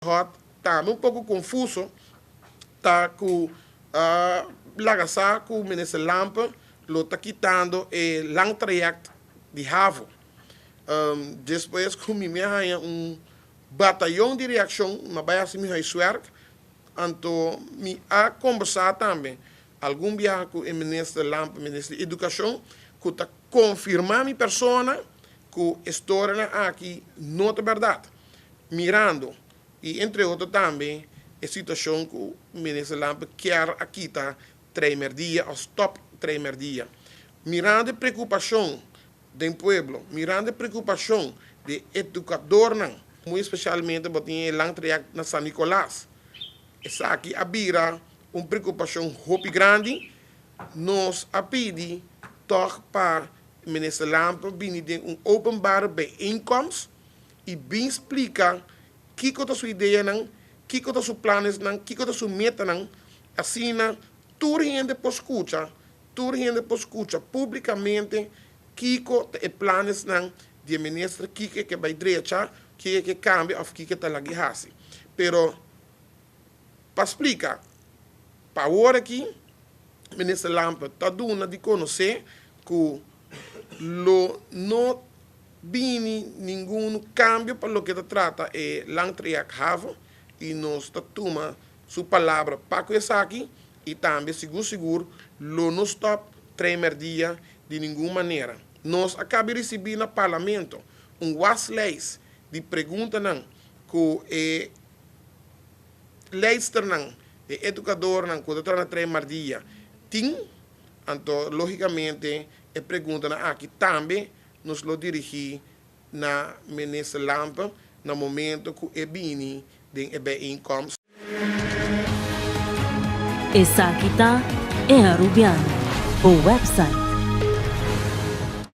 Hot tambe un poko konfuso ta ku a laga sa ku Minister Lampe lo ta kitando e lang trayect di havo. Despues ku mi mi a haña un batayon di reakshon, mi a bai hasi mi huiswerk, anto mi a kombersá tambe algun biaha ku e Minister Lampe, Minister di Edukashon, ku ta konfirmá mi persona ku e storianan aki no ta bèrdat. Mirando, y entre otro tambe e situacion cu Minister Lampe kier a kita Traimerdia of stop Traimerdia. Mirando e preocupacion den pueblo, mirando e preocupacion di educadornan, muy especialmente bo tin e lang trayect na San Nicolas, esaki a bira un preocupacion hopi grandi, nos a pidi toch pa Minister Lampe bini den un openbare bijeenkomst i bin splika kiko ta su ideanan, kiko ta su planesnan, kiko ta su metanan, asina tur hende por skucha, tur hende por skucha públikamente kiko ta e planesnan di e minister, kiko e ke bai drecha, kiko e ke kambia òf kiko e ta lag'i hasi. Pero pa splika, pa awor aki Minister Lampe ta duna di konosé ku lo no bini ningun cambio pa loke ta trata e Langtraject Haven y nos ta tuma su palabra pa cu esaki y tambe sigur sigur lo no stop Treinmerdia di ningun manera. Nos a cabi ricibi na Parlamento un waslijst di preguntanan cu e leidsternan, e educadornan cu ta traha na Treinmerdia tin, anto logicamente e preguntanan aki tambe nos lo dirigí na Minister Lampe na momento ku e bini den e bijeenkomst. Esaki ta E Arubiano, bo website.